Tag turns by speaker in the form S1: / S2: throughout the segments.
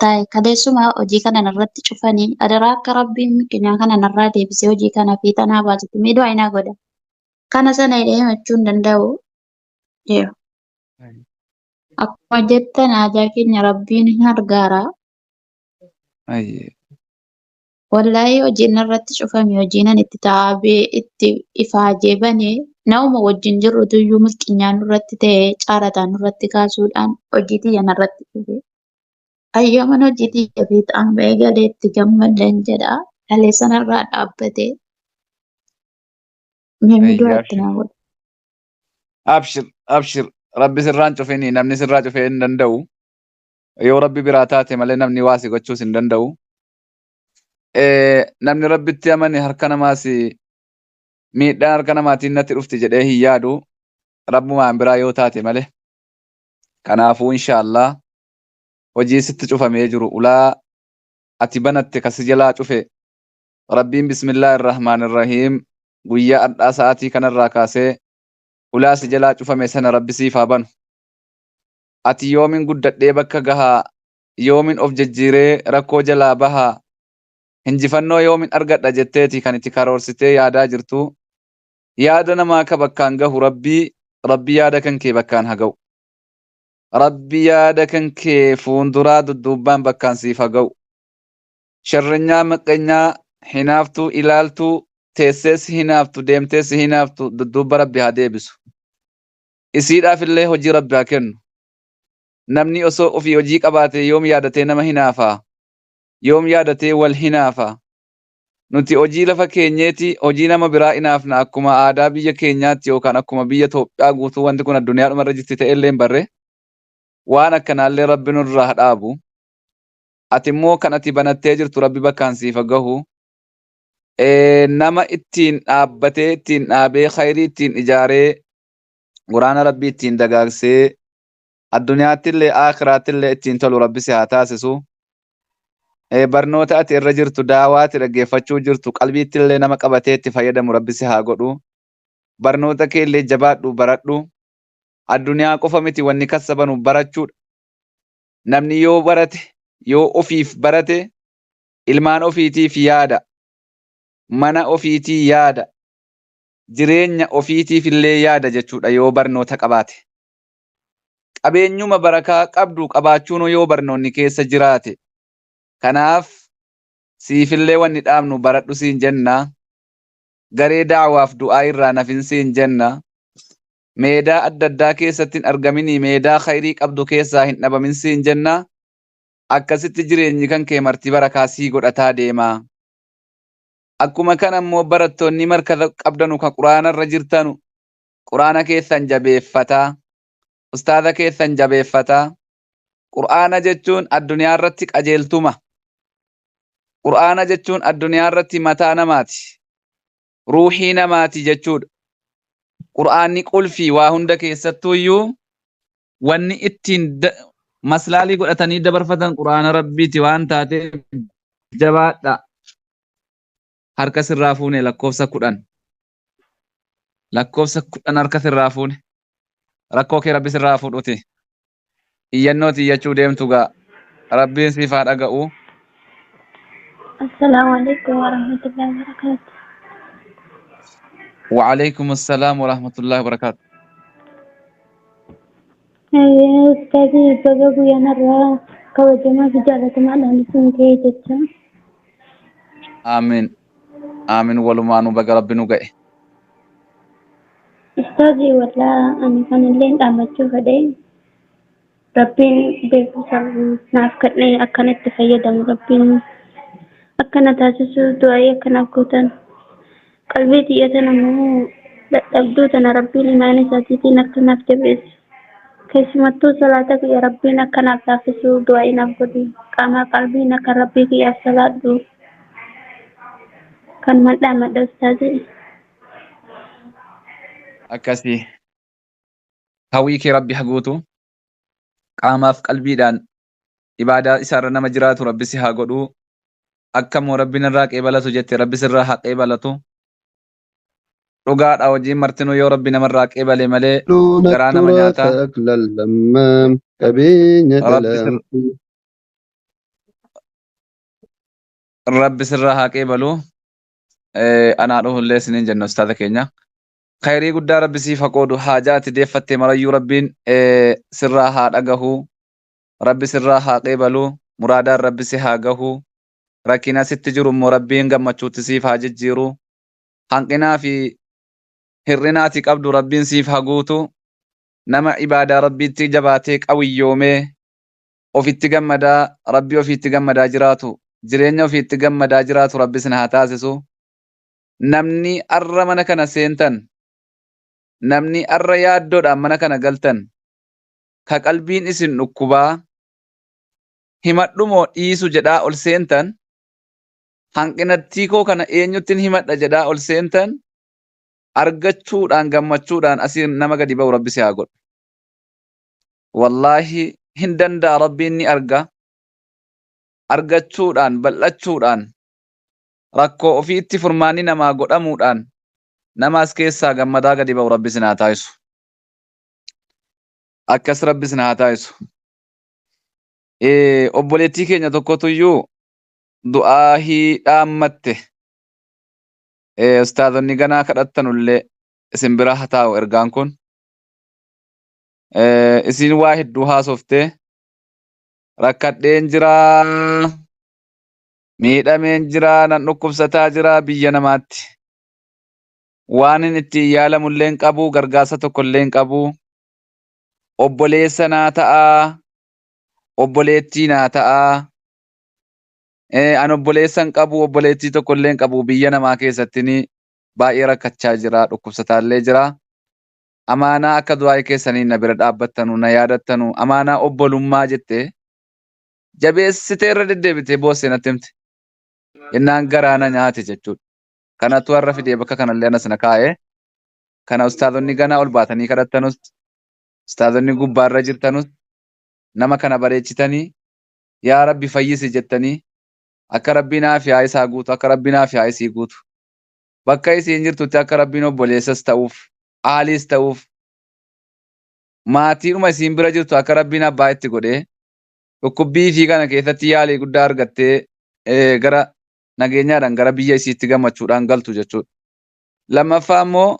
S1: Taa'e kaleessuma hojii kana narratti cufanii adaraa akka rabbiin miqinyaa kana narraa deebisee hojii kana fiixanaa baasutti mee du'aa inaa godha. Kana sana jedhee himachuu hin danda'u. Yoo. Akkuma jettan haajaa keenya rabbiin hin gargaara.
S2: Ayyee.
S1: Wallaahii hojiin narratti cufame hojiin ani itti taa'ee itti ifaajee bane nama wajjin jirrutu iyyuu milqinyaa nurratti ta'ee caarataa nurratti kaasuudhaan hojii tiyya narratti dhufe. Ayyaman hojii tiyya fiixaan ba'ee galee itti gammadan jedha. Kalee sanarraa dhaabbatee mimmi
S2: Ayya
S1: dura itti
S2: abshir.
S1: naa godha.
S2: Abshir abshir rabbi sirraan cufini namni sirraa cufee hin danda'u. Yoo rabbi biraa taate malee namni waa si gochuus hin danda'u. Namni rabbitti amane harka namaas miidhaan harka namaatiin natti dhufti jedhee hin yaadu. Rabbumaan biraa yoo taate malee. Kanaafuu inshaallah hojii sitti cufamee jiru ulaa ati banatte ka si jalaa cufe Rabbiin bismillaahi irrahmaan irrahiim guyyaa ardhaa sa'aatii kanarraa kaasee ulaa si jalaa cufame sana Rabbi siif haa banu. Ati yoomin guddadhee bakka gahaa yoomin of jijjiiree rakkoo jalaa bahaa hinjifannoo yoomin argadha jetteeti kan itti karoorsitee yaadaa jirtu yaada namaa ka bakkaan gahu Rabbii Rabbi yaada kan kee bakkaan haa ga'u. Rabbi yaada kan kee fuunduraa dudduubbaan bakkaan siif haa ga'u. Sharranyaa maqqanyaa hinaaftuu ilaaltuu teessee si hinaaftu deemtee si hinaaftu dudduubba Rabbi haa deebisu. Isiidhaaf illee hojii Rabbi haa kennu. Namni osoo ofii hojii qabaate yoom yaadatee nama hinaafa? Yoom yaadatee wal hinaafa? Nuti hojii lafa keenyeeti hojii nama biraa inaafna akkuma aadaa biyya keenyaatti yookaan akkuma biyya Itoophiyaa guutuu wanti kun addunyaadhuma irra jirti ta'ellee hin barre. Waan akkanaallee Rabbi nurraa haa dhaabu. Ati immoo kan ati banattee jirtu Rabbi bakkaan siif haa gahu. Nama ittiin dhaabbatee ittiin dhaabee khayrii ittiin ijaaree quraana Rabbii ittiin dagaagsee addunyaattillee aakhiraattillee ittiin tolu Rabbi si haa taasisu. Barnoota ati irra jirtu daawaa ati dhaggeeffachuu jirtu qalbiittillee nama qabatee itti fayyadamu Rabbi si haa godhu. Barnoota keellee jabaadhu baradhu. Addunyaa qofa miti wanni kassabanu barachuudha. Namni yoo barate yoo ofiif barate ilmaan ofiitiif yaada. Mana ofiitii yaada. Jireenya ofiitiif illee yaada jechuudha yoo barnoota qabaate. Qabeenyuma barakaa qabdu qabaachuun yoo barnoonni keessa jiraate. Kanaaf siifillee wanni dhaamnu baradhu siin jenna. Garee da'waaf du'aa irraa nafin siin jenna. Meedaa adda addaa keessatti hin argaminii meedaa khayrii qabdu keessaa hin dhabamin siin jenna. Akkasitti jireenyi kan kee marti barakaa sii godhataa deema. Akkuma kana immoo barattoonni markaza qabdanu ka quraana irra jirtanu quraana keessan jabeeffataa. Ustaaza keessan jabeeffataa. Qur'aana jechuun addunyaa irratti qajeeltuma. Qur'aana jechuun addunyaa irratti mataa namaati. Ruuhii namaati jechuudha. Qur'aanni qulfii waa hunda keessattuu iyyuu wanni ittiin maslaalii godhatanii dabarfatan Qur'aana Rabbiiti waan taateef jabaadha. Harka sirraa fuune lakkoofsa 10. Lakkoofsa 10 harka sirraa fuune. Rakkoo kee Rabbi sirraa fuudhuti. Iyyannoo iyyachuu deemtu gaa. Rabbiin siif haa dhaga'u.
S3: Assalaamu alaikum warahmatullahi wabarakatuh.
S2: Wa'alaikum assalaam wa rahmatullahi wa barakaatu.
S3: Ustaazii baga guyyaan har'aa kabajamaa fi jaalatamaadhaan isin ga'e jecha.
S2: Aamin. Aamin walumaanuu baga Rabbi nu ga'e.
S3: Ustaazii wallaa ani kanallee dhaammachuu fedhe Rabbiin beekumsa naaf kennee akkan itti fayyadamu Rabbiin akkana taasisu du'aa'ii akkanaaf gootan qalbii tiyya tana immoo dadhabduu tana Rabbiin imaana isaatiitiin akka naaf jabeessu keessumattuu salaata kiyya Rabbiin akka naaf laaffisu du'aa'ii naaf godhi qaamaa qalbiin akka Rabbii kiyyaaf salaadhu kanuman dhaammadha ustaazii.
S2: Akkasii. Hawwii kee Rabbi haa guutu. Qaamaaf qalbiidhaan ibaadaa isaarra nama jiraatu Rabbi si haa godhu. Akka immoo Rabbi narraa qeebalatu jette Rabbi sirraa haa qeebalatu. Dhugaadha hojiin martinuu yoo Rabbi namarraa qeebale malee garaa nama nyaata.
S4: Qabeenya
S2: Rabbi sir
S4: dhala.
S2: Rabbi sirraa haa qeebalu. Anaa dhufu illee isiniin jenna ustaaza keenya. Khayrii guddaa Rabbi siif haa qoodu. Haajaa ati deeffatte marayyuu Rabbiin sirraa haa dhagahu. Rabbi sirraa haa qeebalu. Muraadaan Rabbi si haa gahu. Rakkina sitti jiru immoo Rabbiin gammachuutti siif haa jijjiiru. Hanqinaa fi hir'ina ati qabdu Rabbiin siif haa guutu. Nama ibaadaa Rabbiitti jabaatee qawiyyoomee ofitti gammadaa Rabbii ofiitti gammadaa jiraatu jireenya ofiitti gammadaa jiraatu Rabbi isin haa taasisu. Namni arra mana kana seentan namni arra yaaddoodhaan mana kana galtan ka qalbiin isin dhukkubaa himadhu moo dhiisu jedhaa ol seentan hanqinattii koo kana eenyuttin himadha jedhaa ol seentan argachuudhaan gammachuudhaan asiin nama gadi ba'u Rabbi si haa godhu. Wallaahi hin danda'a Rabbiin ni arga. Argachuudhaan bal'achuudhaan rakkoo ofiitti furmaanni namaa godhamuudhaan nama as keessaa gammadaa gadi ba'u Rabbi isin haa taasisu. Akkas Rabbi isin haa taasisu. Obboleettii keenya tokkotu iyyuu du'aahii dhaammatte. Ustaazonni ganaa kadhattanullee isin bira haa taa'u ergaan kun. Isiin waa hedduu haasoftee rakkadheen jiraa miidhameen jiraa nan dhukkubsataa jiraa biyya namaatti. Waan hin ittiin yaalamullee hin qabu gargaarsa tokkollee hin qabu. Obboleessa naa ta'aa obboleettii naa ta'aa. An obboleessa hin qabu obboleettii tokkollee hin qabu biyya namaa keessatti baay'ee rakkachaa jira dhukkubsataallee jira. Amaanaa akka du'aa'ii keessanii na bira dhaabbattanu na yaadattanu amaanaa obbolummaa jette jabeessitee irra deddeebitee boossee natti himte. Jennaan garaa na nyaate jechuudha. Kanatu har'a fidee bakka kanallee anas na kaa'e. Kana ustaazonni ganaa ol baatanii kadhattanus ustaazonni gubbaarra jirtanus nama kana bareechitanii yaa Rabbi fayyisi jettanii akka Rabbi naaf yaa isaa guutu akka Rabbi naaf yaa isii guutu. Bakka isiin jirtutti akka Rabbiin obboleessas ta'uuf aaliis ta'uuf maatiidhuma isiin bira jirtu akka Rabbiin abbaa itti godhee dhukkubbii fi kana keessatti yaalii guddaa argattee gara nageenyaadhaan gara biyya isiitti gammachuudhaan galtu jechuudha. Lammaffaa immoo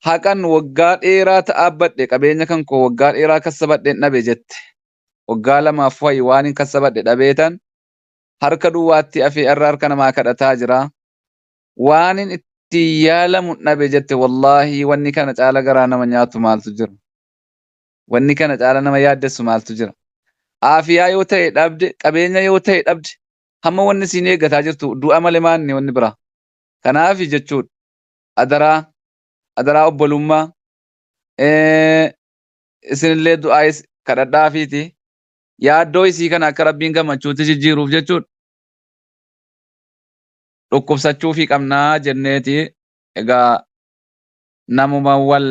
S2: haqan waggaa dheeraa ta'aabbadhe qabeenya kan koo waggaa dheeraa kassabadheen dhabe jette. Waggaa lamaaf wayi waan hin kassabadhe dhabeetan harka duwwaatti hafee har'a harka namaa kadhataa jira. Waanin ittiin yaalamu dhabe jette wallaahi wanni kana caala garaa nama nyaatu maaltu jira? Wanni kana caala nama yaaddessu maaltu jira? Aafiyaa yoo ta'e dhabde, qabeenya yoo ta'e dhabde, hamma wanni siin eeggataa jirtu du'a malee maanni wanni biraa. Kanaaf jechuudha adaraa adaraa obbolummaa isinillee du'aayis kadhadhaafiiti yaaddoo isii kana akka rabbiin gammachuutti jijjiiruuf jechuudha. Dhukkubsachuufii qabnaa jenneeti egaa namuma wal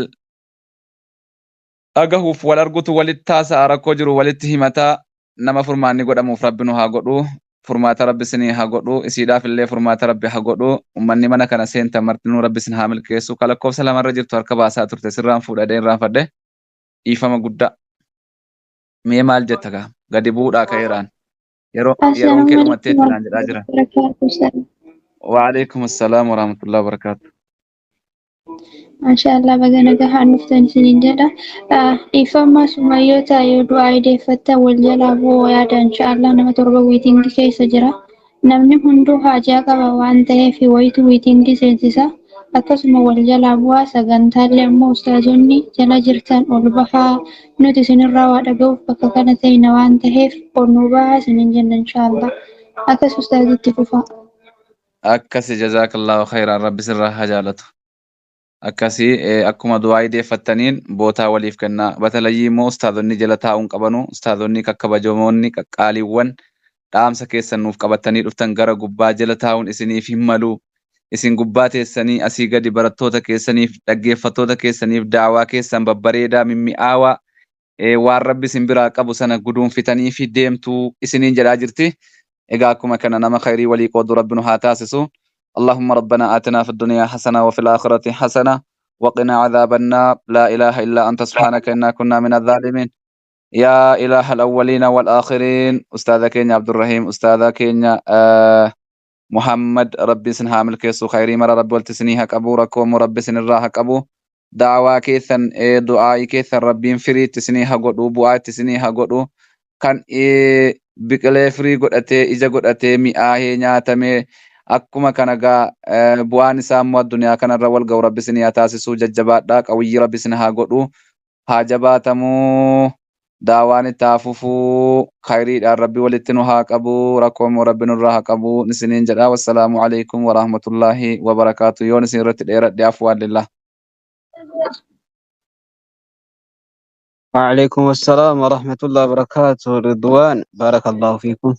S2: dhagahuuf wal argutu walitti haasa'a rakkoo jiru walitti himataa nama furmaanni godhamuuf rabbi nu haa godhu furmaata rabbi isinii haa godhu isiidhaaf illee furmaata rabbi haa godhu ummanni mana kana seentan martinuu rabbi isin haa milkeessu ka lakkoofsa lamarra jirtu harka baasaa turte sirraan fuudhadhee irraanfadhe dhiifama guddaa mee maal jetta kaa gadi bu'uudhaa ka'eeraan yeroo yeroon kee
S3: Assalaamu
S2: dhumatteetti
S3: alaikum
S2: naan jedhaa jiran.
S3: warahmatullahi wabarakatuh.
S2: Waalaikum assalaam warahmatullahi wabarakatuh.
S3: Maashaallah baga nagahaan dhuftan isiniin jedha. Dhiifama sumayyoota yoo du'aa ideeffattan wal jalaa bu'uu yaada inshaallah nama torba wiitingii keessa jira. Namni hunduu haajaa qaba waan ta'eef wayitu wiitingii seensisa. Akkasuma wal jalaa bu'aa sagantaallee ammoo ustaazonni jala jirtan ol bahaa nuti isinirraa waa dhaga'uuf bakka kana teeyna waan ta'eef ol nuu bahaa isiniin jenna inshaallah. Akkas ustaazitti fufaa.
S2: Akkasi jazaakallahu khayraan rabbi sirraa haa jaalatu. Akkasi akkuma du'aa ideeffattaniin bootaa waliif kennaa. Batalayyii immoo ustaazonni jala taa'uun qabanu. Ustaazonni kakkabajamoonni qaqqaaliiwwan dhaamsa keessan nuuf qabattanii dhuftan gara gubbaa jala taa'uun isiniif hin malu. Isin gubbaa teessanii asii gadi barattoota keessaniif dhaggeeffattoota keessaniif daawaa keessan babbareedaa mimmi'aawaa waan rabbi isin biraa qabu sana guduunfitanii fi deemtu isiniin jedhaa jirti. Egaa akkuma kana nama khayrii walii qoodu rabbi nu haa taasisu. اللهم ربنا آتنا في الدنيا حسنة وفي الآخرة حسنة وقنا عذاب النار لا إله إلا أنت سبحانك إنا كنا من الظالمين يا إله الأولين والآخرين أستاذ كينيا عبد الرحيم أستاذ كينيا Muhammad Rabbi isin haa milkeessu, khayrii mara Rabbi walitti isinii haa qabu, rakkoo immoo Rabbi isin irraa haa qabu. Da'awaa keessan, du'aa'ii keessan Rabbiin firii itti isinii haa godhu, bu'aa itti isinii haa godhu. Kan biqilee firii godhatee, ija godhatee, mi'aahee nyaatamee akkuma kana gaa bu'aan isaa immoo addunyaa kanarra wal ga'u Rabbi isinii haa taasisu. Jajjabaadhaa, qawiyyii Rabbi isin haa godhu. Haa jabaatamu, daawaan itti haa fufu, khayriidhaan Rabbi walitti nu haa qabu, rakkoo immoo Rabbi nurraa haa qabu isiniin jedha. Wassalaamu alaikum warahmatullaahi wabarakaatu. Yoon isin irratti dheeradhe afwaan lillah.
S4: وعليكم السلام ورحمة الله وبركاته. رضوان، بارك الله فيكم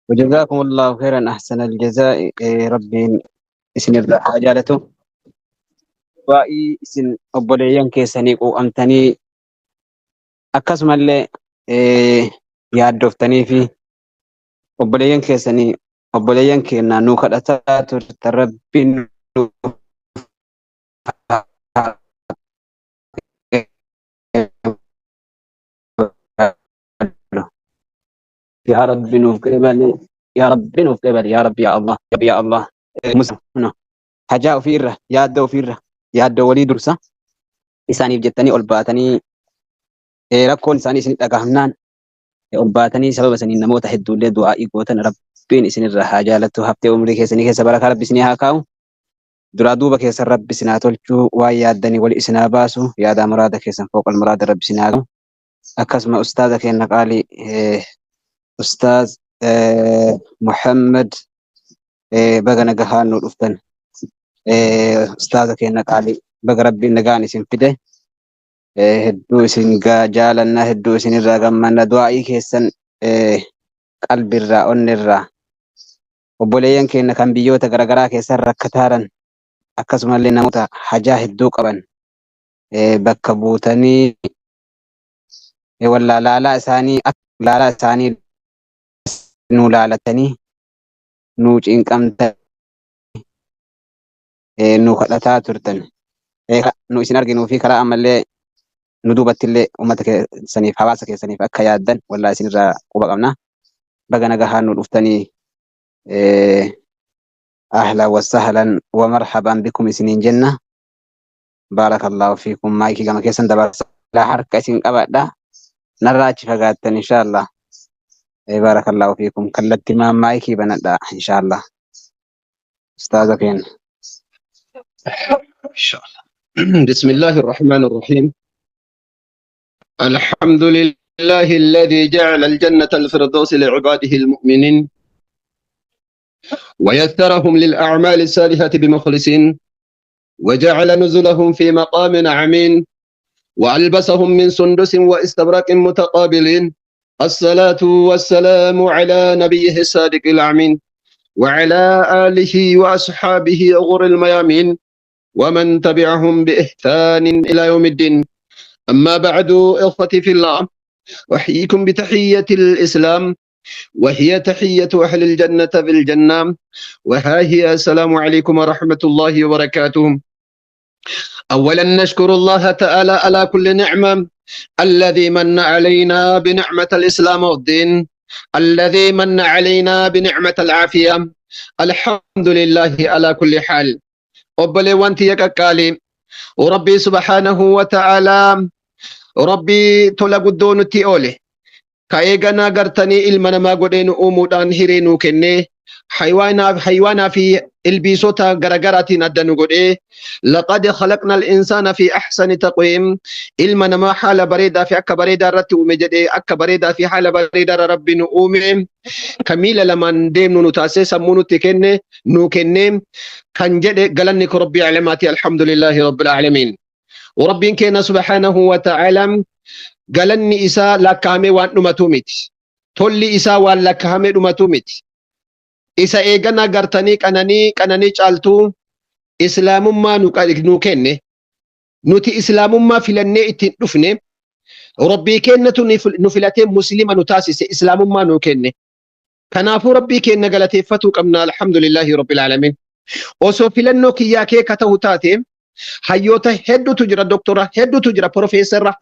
S4: وجزاكم الله خيرا أحسن الجزاء. إيه ربي isin irraa haa jaalatu. Baay'ee isin obboleeyyan keessanii quuqamtanii, akkasumallee yaaddoftanii fi obboleeyyan keessanii, obboleeyyan keenya nuu kadhataa turtan, Rabbiin nuuf haa qeebalu. Yaa Rabbi nuuf qeebali, yaa Rabbi nuuf qeebali, yaa Rabbi, yaa Allah, yaa Allah. Musa hajaa ofiirra, yaadda ofiirra, yaadda walii dursa isaaniif jettanii ol baatanii, rakkoon isaanii isin dhagahamnaan ol baatanii, sababa saniin namoota hedduullee du'aa'ii gootan, Rabbiin isinirra haa jaalattu. Haftee umrii keessanii keessa barakaa Rabbi isinii haa kaa'u. Duraa duuba keessan Rabbi isin haa tolchuu, waan yaaddanii wali isin haa baasu, yaadaa muraada keessan fooqal muraada Rabbi isin haa ga'u. Akkasuma ustaaza keenya qaalii, ustaaz Muhammad, baga nagahaan nu dhuftan. Ustaaza keenya qaalii, baga Rabbiin nagaan isin fide. Hedduu isin jaalanna, hedduu isin irraa gammanna. Du'aa'ii keessan qalbirraa, onnirraa, obboleeyyan keenya kan biyyoota garaagaraa keessan rakkataaran, akkasumallee namoota hajaa hedduu qaban bakka buutanii, wallaa laalaa isaanii nu laalatanii, nu cinqamtanii, nu kadhataa turtan. Nu isin arginuu fi karaa ammallee nu duubatti illee uummata keessaniif, hawaasa keessaniif akka yaaddan wallaa isinirraa quba qabna. Baga nagahaan nu dhuftanii, ahlan wa sahlan wa marhaban bikum isiniin jenna. Baarakallahu fiikum. Maayikii gama keessan dabarsa, harka isin qabadha. Narraa achi fagaattan inshallah. Baarakallahu fiikum. Kallattii maayikii banadha inshallah. Ustaaza keenya.
S5: إن شاء الله. بسم الله الرحمن الرحيم. الحمد لله الذي جعل الجنة الفردوس لعباده المؤمنين ويسرهم للأعمال الصالحة بمخلصين، وجعل نزلهم في مقام عمين، وألبسهم من سندس واستبرق متقابلين. الصلاة والسلام على نبيه الصادق الأمين وعلى آله وأصحابه غر الميامين ومن تبعهم بإحسان إلى يوم الدين. أما بعد، إخوتي في الله، أحييكم بتحية الإسلام، وهي تحية أهل الجنة في الجنة، وها هي: السلام عليكم ورحمة الله وبركاته. أولا، نشكر الله تعالى على كل نعمة، الذي من علينا بنعمة الإسلام والدين، الذي من علينا بنعمة العافية. الحمد لله على كل حال. Obboleewwan tiyya qaqqaalii، Rabbii subhaanahu wa ta'aalaa, Rabbii tola guddoo nutti oole, ka eeganaa gartanii ilma namaa godhee nu uumuudhaan hiree nuu kennee, haywaanaa fi ilbiisota garagaraatiin adda nu godhee, لقد خلقنا الإنسان في أحسن تقويم, ilma namaa haala bareedaa fi akka bareedaa irratti uume jedhee, akka bareedaa fi haala bareedaa irra Rabbi nu uume, ka miila lamaan deemnu nu taasisee, sammuu nutti kenne, nuu kenne kan jedhe, galanni ko Rabbii alamaati. Alhamdulillahi rabbil aalamiin. Rabbiin keenya subhaanahu wa ta'ala galanni isaa lakkaa'amee waan dhumatu miti. Tolli isaa waan lakkaa'amee dhumatu miti. Isa eegana gartanii qananii qananii caaltuu islaamummaa nu kenne. Nuti islaamummaa filannee ittiin dhufne, Rabbii keenyatu nu filatee muslima nu taasise, islaamummaa nu kenne. Kanaafuu Rabbii keenya galateeffatuu qabna. Alhamdulillahi rabbil aalamiin. Osoo filannoo kiyyaa kee ka ta'u taate, hayyoota hedduutu jira, doktora hedduutu jira, profeesarra.